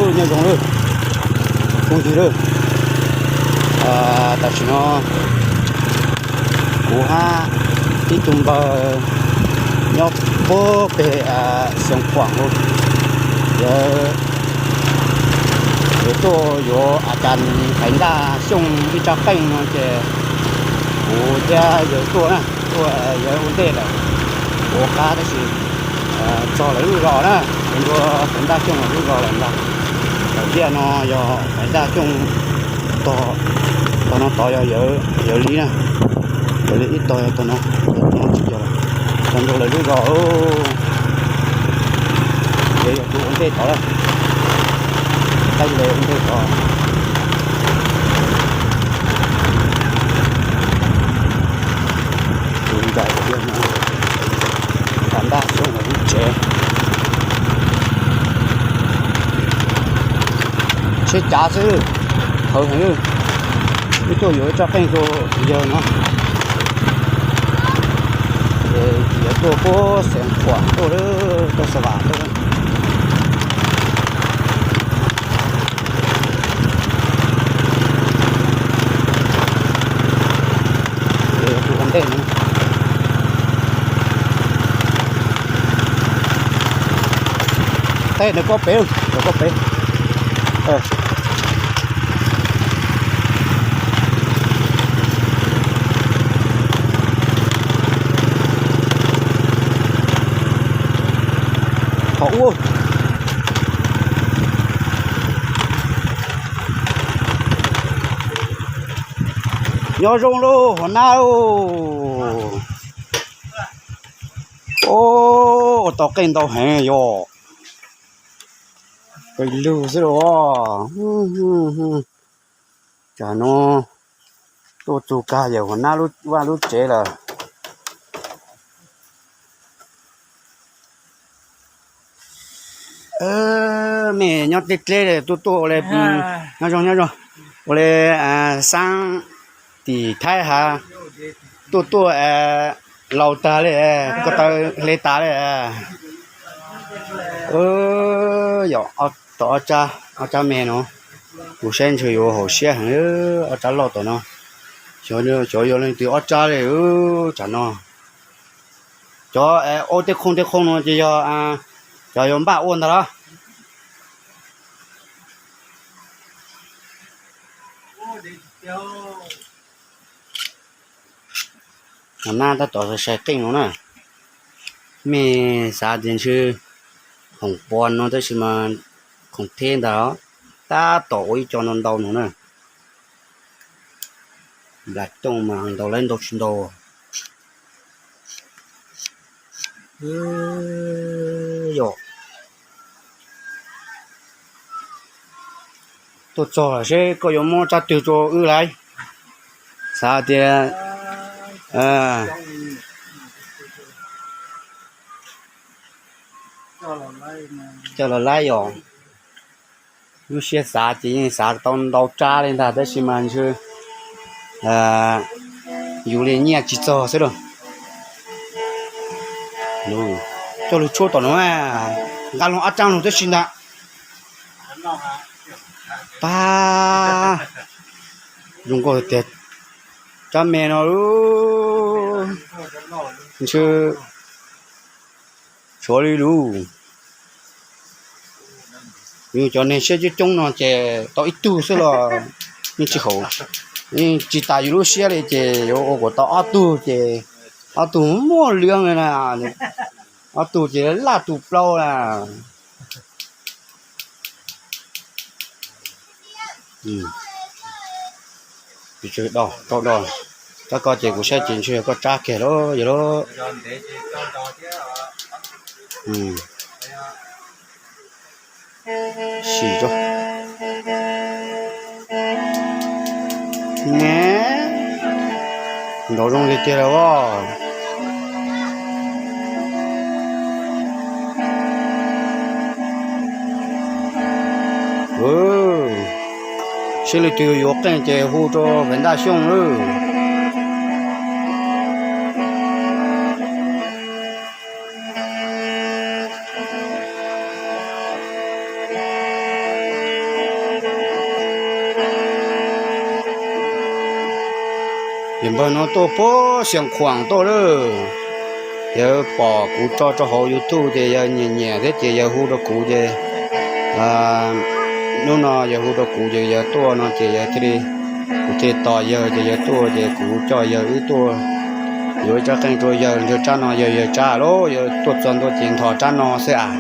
Nyob zoo lawm, phooj ywg lawm, tam sim no kuv hab ib tug npawg nyob puag pem Xeev Khuam lawm, yuav, yuav tuaj yuav a cas Faiv Ntaj Xyooj ib tsob qeej no ces kuv thiab yawg tuaj na, tuaj yawg ua ntej lawm, ua qab tab sis txog lawv lub zos na, ntua Faiv Ntaj Xyooj lawv lub zos lawm ntag. Thaum tiaj no yog Faiv Ntaj Xyooj, tog no tod yog yawg li na, yawg li ib tog yog tog no, tog no tsis yog, tog ntua lawv lub zos. Ces yog tus ua ntej tod lawm, tab sis ua ntej tod. Tus nraim tiag no, Faiv Ntaj Xyooj lub tsev. Sib cav xwb, qhawv heev. Wb tuaj yuav ib tsob qeej rau yawg no, ces yuav tuaj puag Xeev Khuam tuaj, tuaj Xas Vas tuaj. Tus ua ntej no, tej ntawd koj pem, ntawd koj pem. Qhov ub. Nyob zoo lauj hauv nab. Ua tau qeej ntau heev yog, pes lug xwb los. Tsam no tuaj txug kag yawm hauv nab lub vaj lub tsev lawm. Mej nyob dleb dleb tuaj tuaj ua le, nyob zoo nyob zoo, ua le xaab tim Thaib has, tuaj tuaj laus tag le, ko taw hle tas le. Yog tau ob rab, ob rab me no, kuv saib ntshe yuav haum siab heev ob rab loj tom no. Xyov yog leej twg ob rab le, tsam no. Cov ua tej khooj tej khooj no ces yog cov yuav npaj ua ntag los. Hauv nab tab tom sai qeej no na. Mej xav tias ntshe khoom pos no tab sis mas khoom theb ntag, tab tom ua ib co ntau ntau no na. Nplas cooj mas ntaus lawv ntau tsis ntau. Yog tuaj txog seb koj yuav muab tsab twg rau wb lawm. Xav tias coj los laib yog lub siab xav ces yeej xav tau ntau tsab li ntag tab sis mas ntshe yus li nyiaj tsis txog xwb lauj. Coj lug tshuab tom no, nqa lug ob rab lug tab sis ntag. Pab zoo nkauj tiag, tsab me no ntshe tshuav li lub. Yus cov neeg siab coob coob no ces tau ib tug xwb los yeej tsis haum, yeej tsis tas yus lub siab li ces yuav ua kom tau ob tug ces ob tug muaj liab na, ob tug ces laj tus plaub na. Rau do, rab ko ces kuv saib ces ntshe yog koj tsab kiag lawm yog lawm. Sim, nrov zoo li tiag lawm os. Seb leej twg yuav qeej ces hu rau Faiv Ntaj Xyooj lawm. Ces npawg no tuaj puag Xeev Khuam tuaj lawm. Yawg pom kuv tso rau hauv YouTube ces yawg nyiam nyiam thiab ces yawg hu rau kuv ces hnub no yawg hu rau kuv ces yawg tuaj no ces yawg thiaj li, kuv thiaj li tos yawg ces yawg tuaj ces kuv coj yawg wb tuaj yuav ib rab qeej rau yawg nrog tsab no yawg, yawg tsab lawm, yawg tuaj txog ntua ces nthos tsab no xwb as.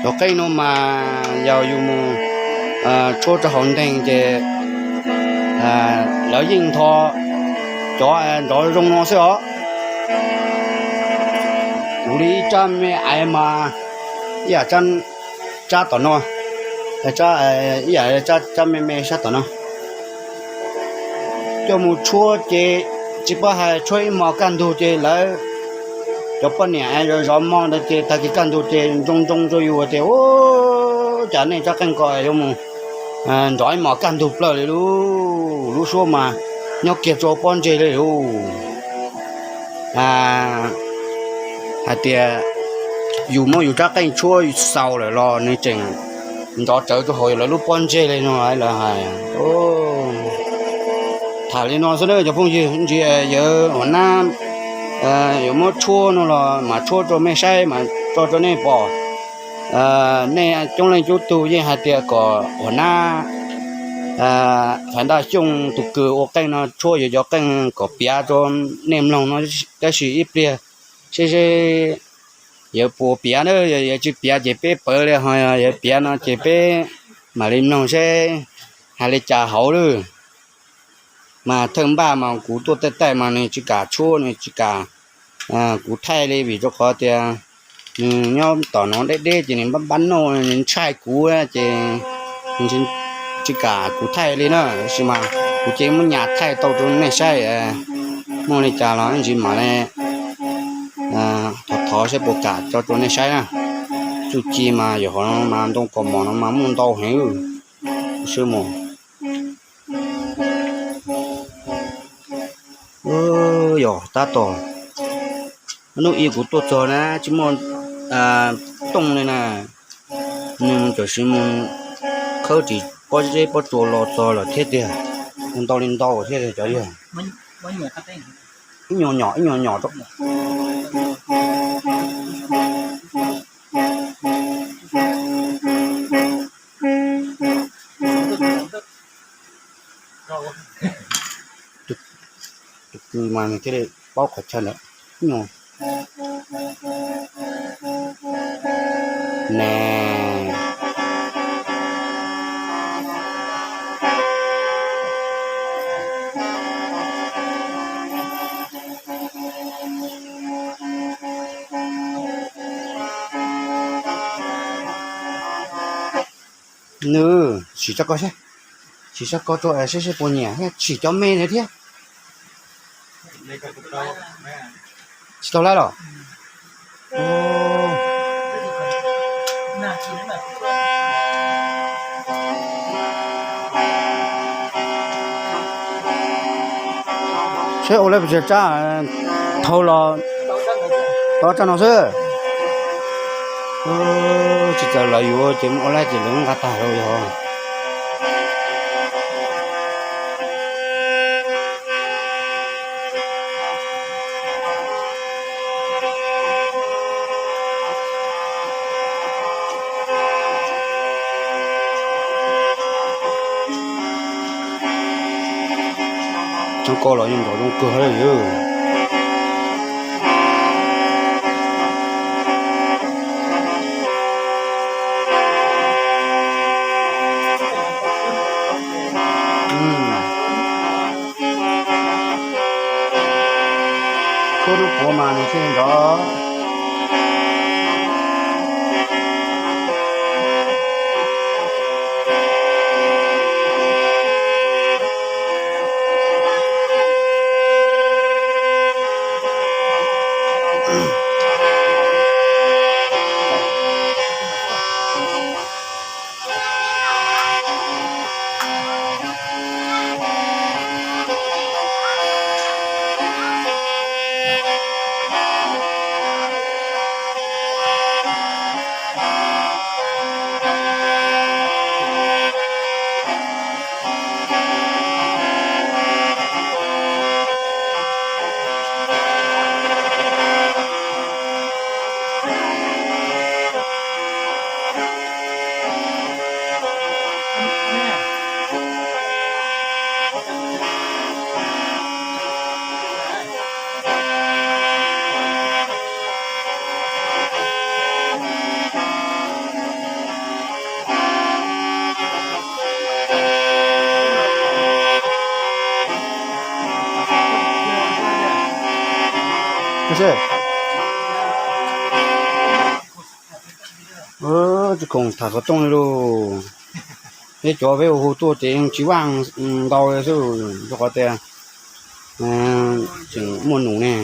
Cov qeej no mas yog yus mus tshuab rau hauv nteeg ces lawv yeej nthos cov nrov zoo no xwb os. Kuv li ib tsab me aiv mas ib yam tsab tom no, ib yam tsab me me sab tom no. Coj mus tshuab ces tsis paub hais tshuab ib hmos kaj ntug ces lawv cov poj niam zov zov hmo ntawd ces tag kis kaj ntug ces nroo nroo rau yus tias, Ub, cas nej tsab qeej ko yuav mus nrov ib hmos kaj ntug plaws li lauj. Lub suab mas nyob kiag rau pob ntseg li lauj. Hais tias yus muab yus rab qeej tshuab xaus lawm los nws tseem nrov rawv rau hauv lawv lub pob ntseg li no lawv hais. Tham li no xwb na cov phooj ywg, ntsis yawg ua nab yuav muab tshuab no los mam tshuab rau mej saib mas tso rau nej pom. Nej coob leej coob tug yeej hais tias kom ua nab Faiv Ntaj Xyooj tus kws ua qeej no tshuab yawg cov qeej kom piav rau nej mloog no, tab sis ib pliag seb seb yawg puas piav na, yawg tsis piav ces peb pawv li, ho yawg piav no ces peb mam li mloog seb hais li cas hauv lawm. Mas thawj npaj mas kuv tuaj taij taij mas nws tsis kam tshuab, nws tsis kam kuv thaij li vim rau qhov tias nws nyob tom no deb deb ces nws npab npab noj, nws ntshai kuv ces nws tsis kam kuv thaij li na. Tab sis mas kuv cia li muab nyas thaij tau rau nej saib, muaj li cas los ib ntsis mam li thov thov seb puas kam tso rau nej saib na. Txuj ci mas yog hov no mas ntoo kaus mom no mas muaj ntau heev. Seb mus. Yog tab tom hnub ib kuv tuaj txog na tsis muaj tooj li na, nws tam sim mus khawb ris pob zeb pob tsua los txog lawm thiab tiag, ntau li ntau thiab cov yog ib nyuag nyom ib nyuag nyom rau. Tus kws mas nws thiaj li paub qhov chaw ntawd. Nyuag ne. Nws sim tso ko seb, sim tso ko rau seb seb puas nyiam thiab, sim cov me ntawd thiab. Tsis tau laib los? Seb ua lawm pes tsawg tsab, thau los tau tsab no xwb. Tsis txawm lawv yuav ces ua lawm ces lawv nqa tag rau yog. Tseeb ko los yeej nrov zoo kawg li. Tshuab lub puav mas nws thiaj nrov. Tsis khoom tham xov tooj li lauj. Peb cov peb ua hu tuaj ces yeej tsis vaj ntau li xwb, rau qhov tias tseem muaj num ne.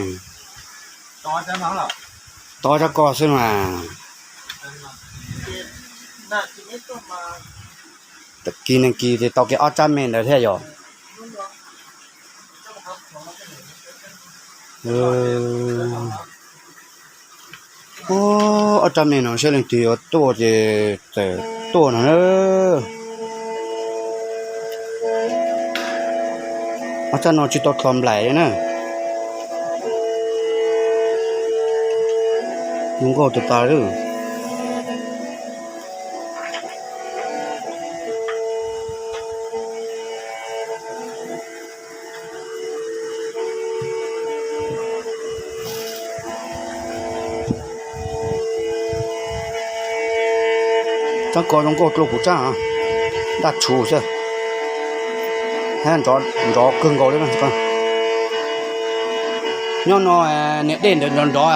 Tau tsab ko xwb mas. Kis neeg kis ces tau kiag ob tsab me ntawd thiab yom. Ob tsab me no saib leej twg yuav tuaj ces txawm tuaj no na. Ob tsab no tsis tau txhos nplaim li na. Zoo nkauj tas tas li. Tsab ko zoo nkauj dlua kuv tsab, daj tshuv xwb, nrov kawg nkaus li. Nyob no niam dej ntawd nrov nrov,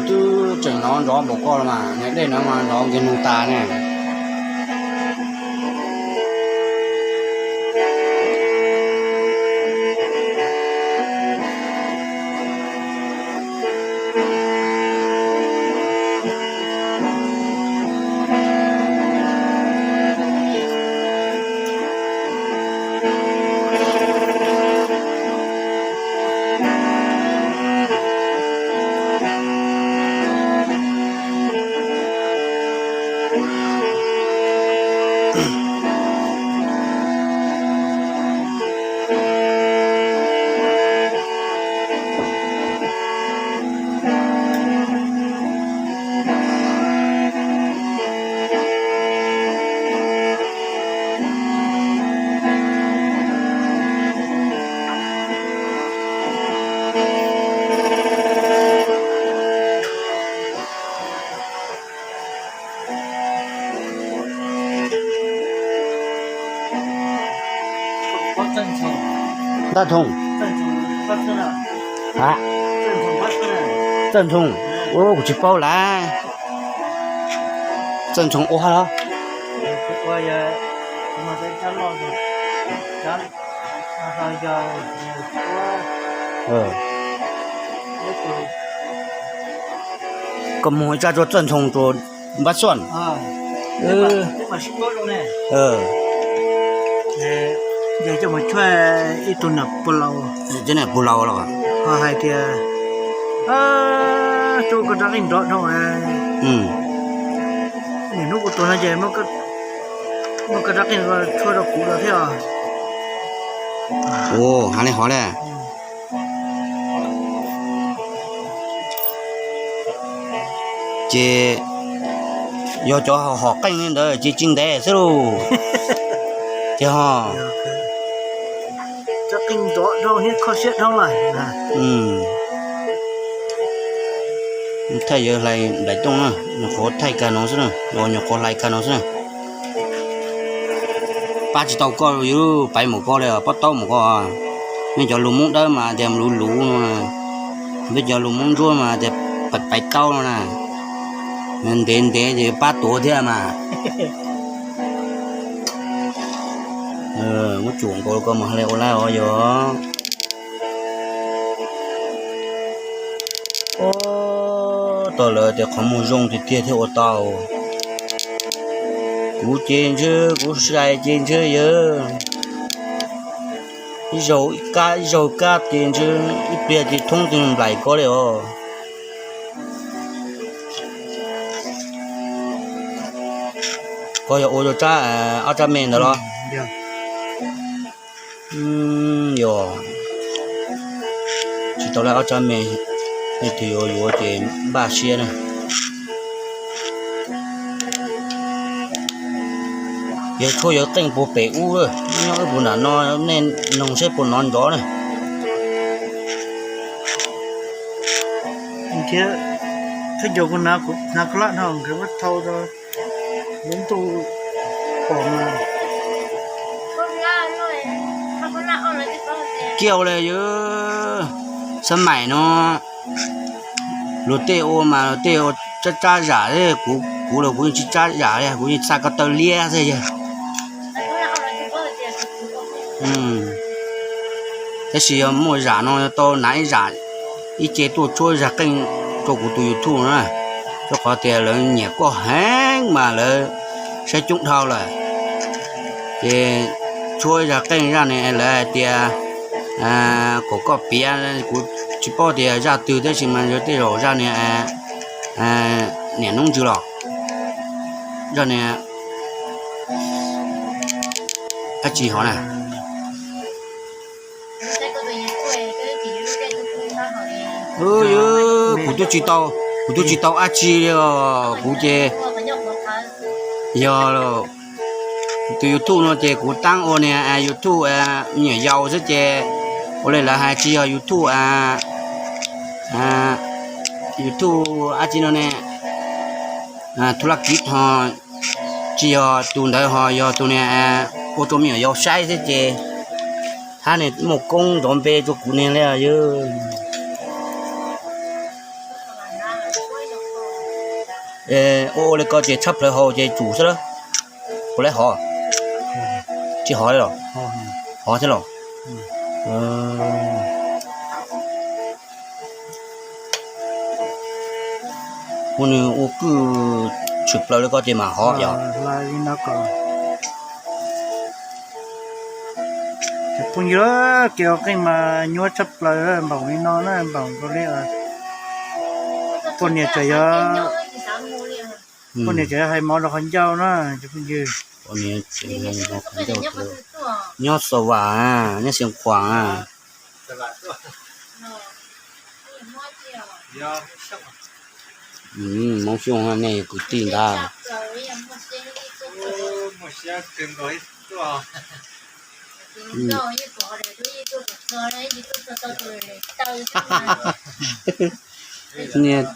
twb tseem nrov nrov npaum ko los mas niam dej no mas nrov nkeeg noog tas ne. Ntaj Thooj, Txawj Ntxhoo, kuv tsis paub lawm. Txawj Ntxhoo ua hab los? Koj moog ib tsab rua Txawj Ntxhoo rua Npab Xuaj. Ib tug nam pug laus hais tias, tsuas koj rab qeej nrov dhau, nim hnub kuv tuag no ces muab koj rab qeej tshuab rau kuv lawm thiab. Ua, hais li hov na. Ces yog cov hom qeej li ntawd ces tsis ntev xwb lauj. Ces ho, thaij yawg hlais nplaim tooj na, nyuam qhuav thaij kag no xwb na, nyuam qhuav hlais kag no xwb na. Pab tsis tau koj, yuav paiv mus koj li, pob taub mus koj. Nej cov lus Hmoob Dawb mas tias luv luv no, peb cov lus Hmoob Ntsuab mas tias paiv taub no na. Ntev ntev ces pab tuav thiab mas. Muab tsuam nkaus koj mus hais li ua laib os yog. Tom lawv tias qhov muag zoo tiag tiag thiaj ua tau. Kuv ces ntshe kuv sai ces ntshe yawg ib zaug ib kab ib zaug kab ces ntshe ib pliag ces thoob tug nplaim ko li os. Koj yog ua rau tsab, ob tsab me ntawd los? Yog, tsis tau lawm ob tsab me, nej tus yuav yuav ces npaj siab na. Yawg tshuab yawg qeej puag pem ub, nyob wb puag nram no, nej noog seb puas nov nrov na. Thiab, thiab cov kuv hnav kuv hnav koj lab no nkawd muab thau rau lub ntuj pom mas. Kiag ua li yawg, Xab maim no luag tej ua mas luag tej ua tsab tsab zam, kuv, kuv los kuv yeej tsis tsab zam li, kuv yeej xa ko taw liab xwb yog. Tab sis yog muaj zam no tau hnav ib zam, ib ce tuaj tshuab zaj qeej rau kuv tus YouTube na, rau qhov tias lawv nyiam koj heev mas lawv saib coob dhau lawm. Ces tshuab zaj qeej zaj ne lawv hais tias kom koj piav, kuv tsis paub tias zaj twg tab sis mas yog tej zaum zaj niam noob ntsws los, zaj niam dab tsi hov na. Kuv twb tsis tau, kuv twb tsis tau dab tsi li os, kuv ces yog tus YouTube no ces kuv tab ua niag YouTube me nyuam yaus xwb ces ua li lawv hais tsis yog YouTube, YouTube dab tsi no ne, thu laj kiv ho tsis yog tus ntawd ho yog tus niag ua rau me nyuam yaus saib xwb ces hab niag muaj koob nrov npe rau kuv niag li yog. Ua ua li ko ces tshab plaws hau ces tsum xwb lawm. Puas laib hov? Tsis hov li los? Hov thiab los? Ua nws ua kwj tshwm plaws li ko ces mam hov yom. Phooj ywg, kev ua qeej mas nyuaj tshaj plaws npaum li no na, npaum nkaus li poj niam tseem yog, poj niam tseem yog hais mov rau qhov ncauj na cov phooj ywg. Nyob Xav Vam, nyob Xeev Khuam. Hmoob Xyooj nej kwv tij ntag. Niag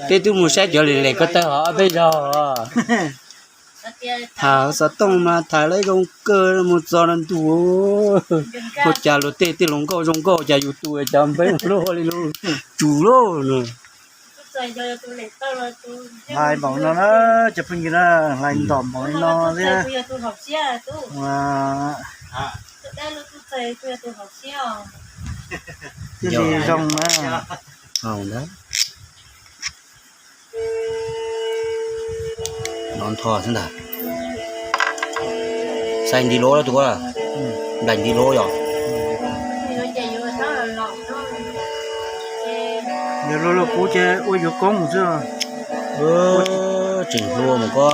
peb twb mus saib cov lem lem ko taw hov peb zog. Tham xov tooj mas tham lawv zoo kawg mus txog no ntuj. Ua cas luag tej tej hluas nkauj zoo nkauj cas yus tus cas npeb luaj li lub tsum lauj no. Hlais npaum no na, cov phooj ywg na, hlais ntom npaum li no thiab. Thiaj li zoo na. Nov ntho xwb ntag. Xais nti luv tus, nplaim nti luv yom. Yog luag luag kuv ces ua yuav koob xwb. Tseem hluas mus ko.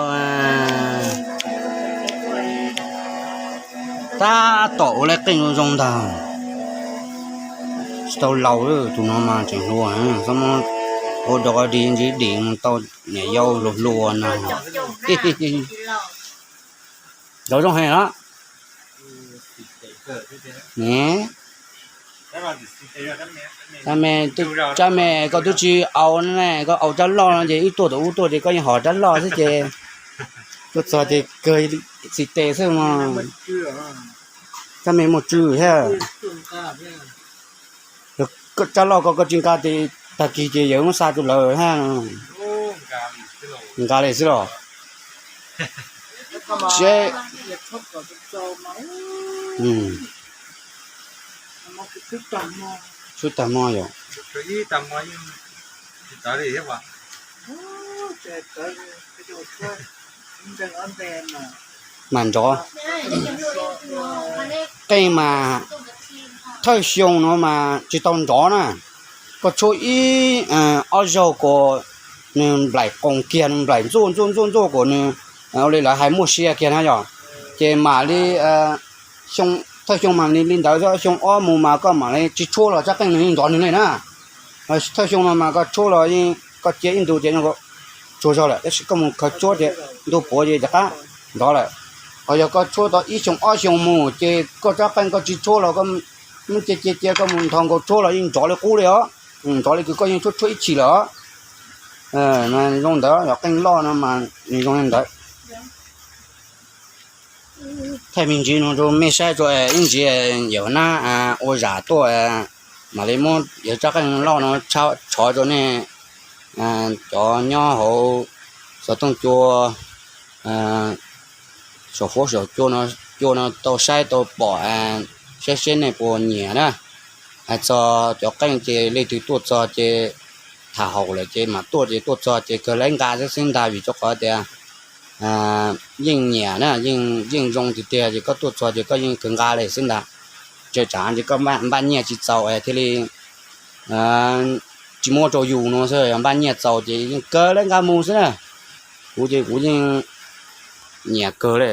Tab tom ua lawv qeej zoo zoo ntag. Tsis tau laus tus no mas tseem hluas, txhob muab ua dog dig ntsis dim mus tau niam yau hluas hluas na. Zov zoo heev los. Ne, tsab me, tsab me koj twb tsis au ne, koj au tsab loj no ces wb tuaj tom ub tuaj ces koj yeej hom tsab loj xwb ces tuaj txog ces kawg xis tes xwb mas. Tsab me muaj tswv thiab. Tsab loj ko koj tsis nqa ces tag kis ces yawg muab xa rau lawv thiab. Nqa li xwb los. Tshwb tag hmo yom. Mas nrov, qeej mas thawj xyoo no mas tsis tau nrov na. Koj tshuab ib ob zaug kuas nws nplaim qoos kiag, nws nplaim ntxuaj ntxuaj ntxuaj ntxuaj kuas nws ua li lawv hais muaj sia kiag na yom. Ces mam li thawj xyoo mam li li ntawd, xyoo ob mus mas koj mam li tsis tshuab los tsab qeej nws yeej nrov nws li na. Thawj xyoo no mas koj tshuab los yeej, koj cia ib ntus ces tsuag zog lawm, tab sis koj mus khaws tshuab ces ntuj puav ces rov qab nrov lawm. Ho yog koj tshuab tau ib xyoo ob xyoo mus ces koj tsab qeej koj tsis tshuab los muab cia cia cia koj mus nthos nkaus tshuab los yeej nrov li qub li os. Nrov li kws koj yeej tshuab tshuab ib chim lawm os. Zoo ntawd, yog qeej loj no mas nws zoo li ntawd. Thaij me ntsis no rau mej saib tso, ib ntsis yawm nab ua zam tuaj mam li muab yawg Tsab Qeej loj no tshov rau nej cov nyob hauv xov tooj cua, saum huab saum cua no, cua no tau saib tau pom, saib seb nej puas nyiam na. Hais txog cov qeej ces leej twg tuaj txog ces tham haum lawm ces mam tuaj, ces tuaj txog ces kawg laib nqa xwb xwb ntag, vim rau qhov tias yeej nyiam na, yeej zoo tiag tiag ces koj tuaj txog ces koj yeej kawg nqa li xwb ntag. Tseem tsam ces koj npaj nyiaj tsis txaus thiaj li tsis muab rau yus no xwb, yog npaj nyiaj txaus ces yeej kawg laib nqa mus xwb na. Kuv ces kuv yeej nyiam kawg li.